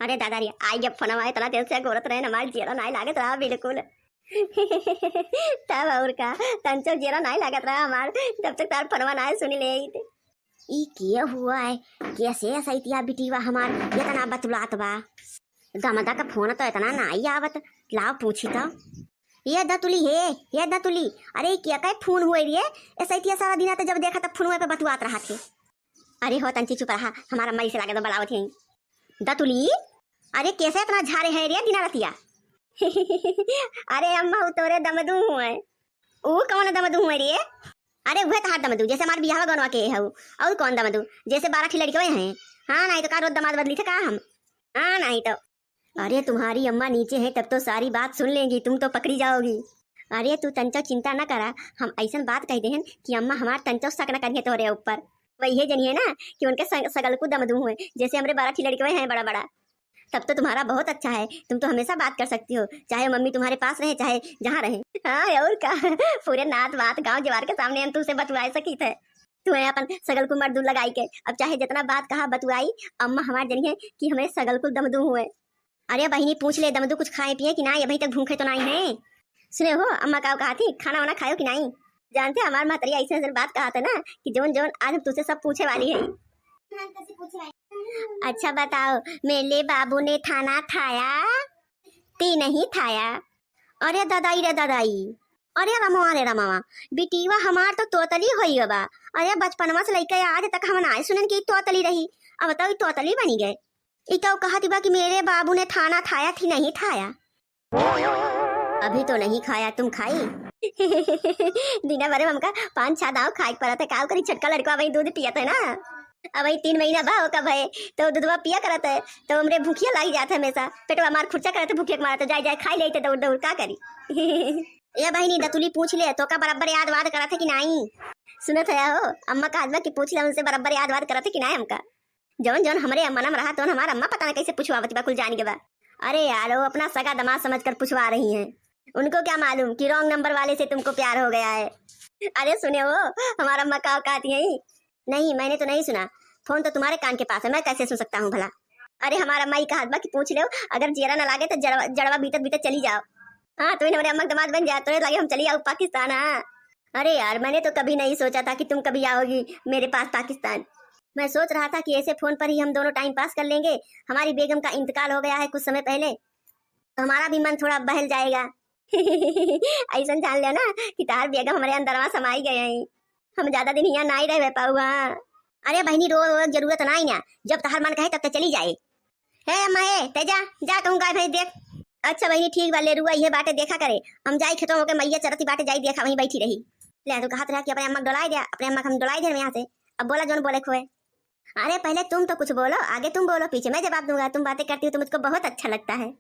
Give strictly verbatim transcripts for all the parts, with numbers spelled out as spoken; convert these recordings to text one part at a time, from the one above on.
अरे दादा रे, आई जब फोनवा इतना देर से गोरत रहे न, हमार जियरा नाई लागत रहा बिल्कुल। तब और का, तंचो जियरा नाई लागत रहा हमार, जब तक तार फोनवा नाई सुनी ले आई ते। ई के हुआ है? कैसे ऐसा इतिया बिटीवा हमार इतना बतुलात बा? दमदा का फोन तो इतना नाई आवत, लाओ पूछी तो। ये दतुली हे, ये दतुली, अरे ई के का फोन हुए रे? ऐसा इतिया सारा दिन आते जब देखा तब फोन हुए पे बतुआत रहा थे। अरे हो तंची चुप रहा, हमार अम्मा जी से लागे तो बलावत ही। दतुली, अरे कैसे इतना झारे है रे दिना रतिया? अरे अम्मा, उ तोरे दमदू हुए। उ कौन दमदू हुए रे? अरे उहे तहार दमदू, जैसे हमार बियाह गौनवा के हऊ। और कौन दमदू? जैसे बारह ठी लड़के हैं। हाँ, नहीं तो का रोज दमाद बदली थे का हम? हाँ, नहीं तो। अरे तुम्हारी अम्मा नीचे है, तब तो सारी बात सुन लेंगी, तुम तो पकड़ी जाओगी। अरे तू तंचो चिंता न करा, हम ऐसन बात कह देहन कि अम्मा हमार तंचो शक न करिए तोरे ऊपर। वही जनिए ना कि उनके स-, सगल को दमदू हुए, जैसे हमरे बारह ठी लड़के हैं बड़ा बड़ा। तब तो तुम्हारा बहुत अच्छा है, तुम तो हमेशा बात कर सकती हो, चाहे मम्मी तुम्हारे पास रहे चाहे जहाँ रहे। हाँ और का, पूरे नात बात गांव जवार के सामने हम तुमसे बतुआ सकी थे। तू है अपन सगल को मर्दू लगाई के, अब चाहे जितना बात कहा बतुआई, अम्मा हमार जनिए कि हमें सगल को दमदू हुए। अरे बहिनी, पूछ ले दमदू कुछ खाए पिए कि ना, अभी तक भूखे तो नहीं है। सुने हो अम्मा का कहा थी, खाना वाना खायो कि नहीं? जानते हमार महतरिया ऐसे ऐसे बात कहा थे ना कि जौन जौन आज हम तुझसे सब पूछे वाली है। अच्छा बताओ, मेले बाबू ने थाना थाया? ती नहीं थाया। अरे दादाई रे दादाई, अरे रमवा रे रमवा, बिटीवा हमार तो तोतली होई बा। अरे बचपनवा से लइके आज तक हम नाय सुनन कि ई तोतली रही, अब तो ई तोतली बनी गए। ई तो कहत बा कि मेरे बाबू ने थाना थाया थी नहीं थाया। अभी तो नहीं खाया, तुम खाई? दिना भरे में हमका पाँच छह दाव खाए के पड़त है, का करी, छोटका लड़का वही दूध पियत है ना, अब वही तीन महीना बा ओका भय, तो दूधवा पिया करत है, तो हमरे भूखिया लग जात है हमेशा, पेटवा मार खुर्चा करत है भूखिया के मारत है, जाए जाए खाई लेते दौड़ दौड़, का करी? ए बहिनी, दतुली पूछ ले, तोका बराबर याद वाद करत है कि नाई? सुनत है हो, अम्मा कहत बा कि पूछ ले उनसे, बराबर याद वाद करत है कि नाई हमका। जौन जौन हमरे मन में रहा, तौन हमार अम्मा पता न कैसे पुछवावत बा, कुल जान के बा। अरे यार, वो अपना सगा दमाद समझकर पुछवा रही हैं, उनको क्या मालूम कि रॉन्ग नंबर वाले से तुमको प्यार हो गया है। अरे सुने हो, हमार अम्मा का कहती है? नहीं, मैंने तो नहीं सुना, फोन तो तुम्हारे कान के पास है, मैं कैसे सुन सकता हूँ भला? अरे हमार अम्मा ई कहत बा कि पूछ ले, अगर जियरा ना लागे तो जड़वा, जड़वा बीतत बीतत चली जाओ। हाँ, तू ही हमारे अम्मा के दामाद बन जा, तोरे लागे हम चली आओ पाकिस्तान। हाँ, अरे यार, मैंने तो कभी नहीं सोचा था कि तुम कभी आओगी मेरे पास पाकिस्तान। मैं सोच रहा था कि ऐसे फोन पर ही हम दोनों टाइम पास कर लेंगे। हमारी बेगम का इंतकाल हो गया है कुछ समय पहले, तो हमारा भी मन थोड़ा बहल जाएगा। ऐसा जान लो ना कि तार बेगम हमारे अंदरवा समाई गए हैं, हम ज्यादा दिन यहाँ नहीं रह पाऊँ। हाँ। अरे बहिनी, रो रो जरूरत ना ही ना, जब तहार मन कहे तब तो चली जाए। हे अम्मा, हे, ते जा, जा कहूँ गाय भैंस देख। अच्छा बहिनी, ठीक बा, ले रुआ, इहे बाटे देखा करे। हम जाई खेतों होके, मैया चरती बाटे, जाई देखा, वहीं बैठी रही। ले, तू कहत रहा कि अपने अम्मा के डोलाए दे, अपने अम्मा के हम डोलाए दे यहाँ से। अब बोला जौन बोले खोए। अरे पहले तुम तो कुछ बोलो, आगे तुम बोलो, पीछे मैं जवाब दूंगा। तुम बातें करती हो तो मुझको बहुत अच्छा लगता है।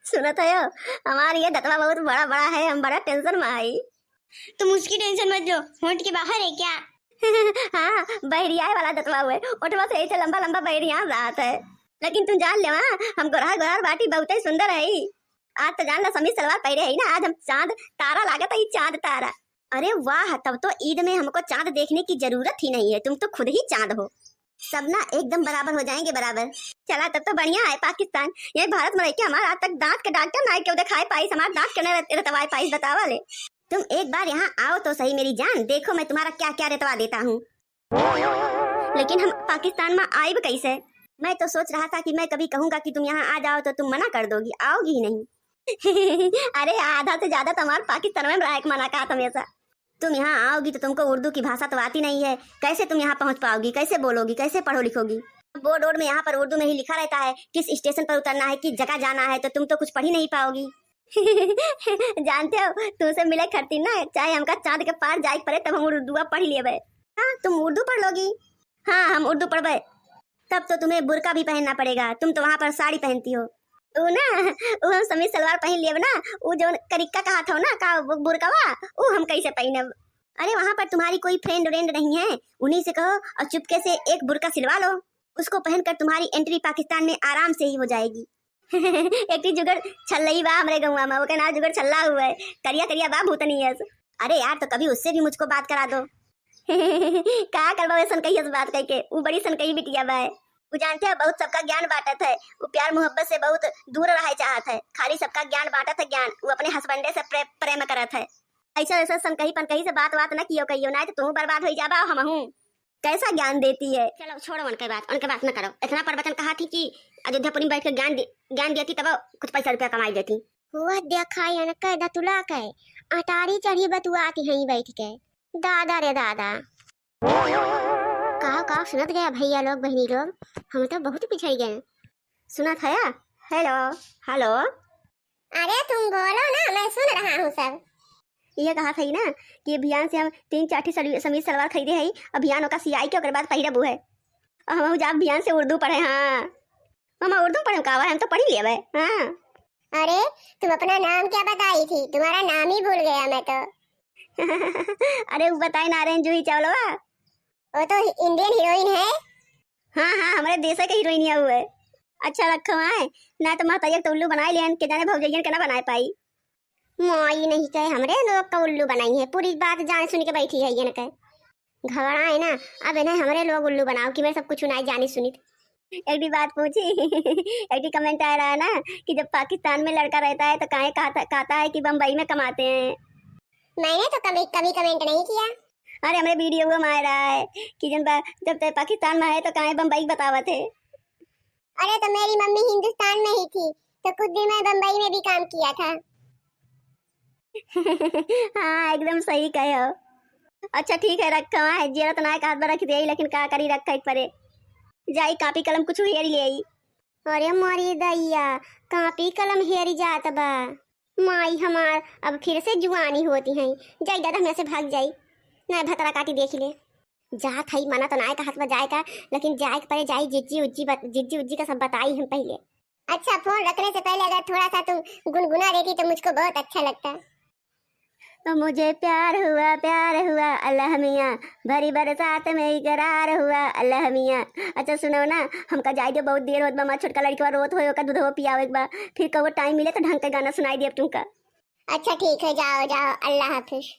सुनत हो, हमार ये दतवा बहुत बड़ा बड़ा है, हम बड़ा टेंशन में आई। तुम उसकी टेंशन मत लो, होंठ के बाहर है क्या? हाँ, बहरियाए वाला दतवा हुए, ओठवा से ऐसे लंबा लंबा बहरिया जात है। लेकिन तुम जान ले, हाँ, हम गोरहर गोरहर बाटी, बहुत ही सुंदर है। आज तो जान ला, समीज सलवार पहरे है ना, आज हम चांद तारा लागत है, चांद तारा। अरे वाह, तब तो ईद में हमको चांद देखने की जरूरत ही नहीं है, तुम तो खुद ही चांद हो। सब ना एकदम बराबर हो जाएंगे, बराबर। चला, तब तो बढ़िया है पाकिस्तान। ये भारत में रह के हमार आज तक दांत के डॉक्टर ना केहू देखाए पाइस, हमार दांत केहू ना रत-, रतवाए पाइस, बतावा ले। तुम एक बार यहाँ आओ तो सही मेरी जान, देखो मैं तुम्हारा क्या क्या रतवा देता हूँ। लेकिन हम पाकिस्तान में आइब कैसे? मैं तो सोच रहा था कि मैं कभी कहूंगा कि तुम यहाँ आ जाओ तो तुम मना कर दोगी, आओगी ही नहीं। अरे आधा से ज्यादा तो हमार पाकिस्तान में रहे के मना कहा हमेशा। तुम यहाँ आओगी तो तुमको उर्दू की भाषा तो आती नहीं है, कैसे तुम यहाँ पहुँच पाओगी, कैसे बोलोगी, कैसे पढ़ो लिखोगी? बोर्ड वोर्ड में यहाँ पर उर्दू में ही लिखा रहता है किस स्टेशन पर उतरना है, किस जगह जाना है, तो तुम तो कुछ पढ़ ही नहीं पाओगी। जानते हो, तुमसे मिले खातिर ना चाहे हमका चांद के पार जाए के पड़े तब हम उर्दुआ पढ़ लेबे। हाँ, तुम उर्दू पढ़ लोगी? हाँ, हम उर्दू पढ़बे। तब तो तुम्हें बुर्का भी पहनना पड़ेगा, तुम तो वहाँ पर साड़ी पहनती हो। उ ना, उ हम समीज सलवार पहन लेब ना, उ जौन करिक्का कहत हो ना, का बु-, बुर्कावा, उ हम कैसे पहनब? अरे वहाँ पर तुम्हारी कोई फ्रेंड व्रेंड नहीं है, उन्हीं से कहो और चुपके से एक बुर्का सिलवा लो, उसको पहनकर तुम्हारी एंट्री पाकिस्तान में आराम से ही हो जाएगी। एक ठी जुगर छल्लई बा हमरे गौवा में, ओके नाम जुगर छल्ला हुआ है, करिया करिया बा भूतनी यस। अरे यार, तो कभी उससे भी मुझको बात करा दो। का करबा वैसन कही यस बात कह के, उ बड़ी सन कही बिटिया बा। उ जानत है, बहुत सबका ज्ञान बाँटत है। उ प्यार मोहब्बत से बहुत दूर रहइ चाहत है, खाली सबका ज्ञान बाँटत है, ज्ञान। उ अपने हस्बैंडे से प्रे-, प्रेम करत है। अइसा, अइसा सनकही पनकही से बात, बात न कियो कहियो, नाहीं तो तू बर्बाद होइ जाबा, हमहूँ। कैसा ज्ञान देती है? चलो छोड़ो उनके बात, उनके बात न करो। इतना प्रवचन कहा थी कि अयोध्यापुरी में बैठ के ज्ञान दे-, ज्ञान देती तब कुछ पैसा रुपया कमाई देती। हुआ देखा इनके दतुला के, अटारी चढ़ी बतुआती हैं बैठ के। दादा रे दादा। काव, काव सुनत गया भइया लोग, बहिनी लोग, हम तो बहुत पिछड़ गए। सुनत है? हेलो, हेलो। अरे तुम बोलो ना, मैं सुन रहा हूँ सब। ये कहा थी ना कि अभियान से हम तीन चार ठी सलवी-, समीज सलवार खरीदे हई, अभियान ओका सियाई के ओकर बाद पहिरबू है। और हम जा अभियान से उर्दू पढ़े, हाँ। हम उर्दू पढ़े का, हम तो पढ़ी लेबे, हाँ। अरे तुम अपना नाम क्या बताई थी, तुम्हारा नाम ही भूल गया मैं तो। अरे उ बताए नारायण जूही चावलवा। वो तो इंडियन हीरोइन है। हाँ, हाँ, हमरे देश के हीरोइन है वो। अच्छा रखो है, ना तो महतरिया के तो उल्लू बनाए लेन, के जाने भौजैयन के ना बनाए पाई। माई नहीं कहे हमरे लोग का उल्लू बनाई है, पूरी बात जान सुन के बैठी है ये न कहे। घबराए ना, अब इन्हें हमरे लोग उल्लू बनाओ कि मेरे सब कुछ नहीं जानी सुनित। एक ठी बात पूछी? एक ठी कमेंट आए रहा ना कि जब पाकिस्तान में लड़का रहता है तो काहे कहता, कहता है कि बम्बई में कमाते हैं। मैंने तो कभी, कभी कमेंट नहीं किया। अरे हमरे वीडियो में आए रहा है कि जन बा-, जब ते पाकिस्तान में है तो काहे बम्बई बतावत है। अरे तो मेरी मम्मी हिंदुस्तान में ही थी तो कुछ दिन मैं बम्बई में भी काम किया था। हाँ, एकदम सही कहे हो। अच्छा ठीक है, रखा है, जियरा तो ना कहत बा रख दे, लेकिन का करी, रखा एक परे। जाई कापी कलम कुछ हेरी ले आई। अरे मोरी दैया, कापी कलम हेरी जात बा। माई हमार, अब फिर से जुआनी होती हैं। जाई दादा, हमरा से भाग जाई, ना भतरा काटी देख ले। जात हई, मना तो नाय कहत बा जाए का, लेकिन जाए के परे जाई, जिज्जी उज्जी बत-, जिज्जी उज्जी का सब बताई हम पहिले। अच्छा, फोन रखने से पहले अगर थोड़ा सा तुम गुनगुना देती तो मुझको बहुत अच्छा लगता। ओ मुझे प्यार हुआ, प्यार हुआ, अल्लाह मियाँ, भरी बरसात में इकरार हुआ, अल्लाह मियाँ। अच्छा सुनो ना, हमका जाए दो, बहुत देर होत बा, हमार छोटका लड़कवा रोत होए, ओका दूधवा पियावे के बा, फिर कबो टाइम मिले तो ढंग के गाना सुनाई देब तुमका। अच्छा ठीक है, जाओ, जाओ, अल्लाह हाफिज।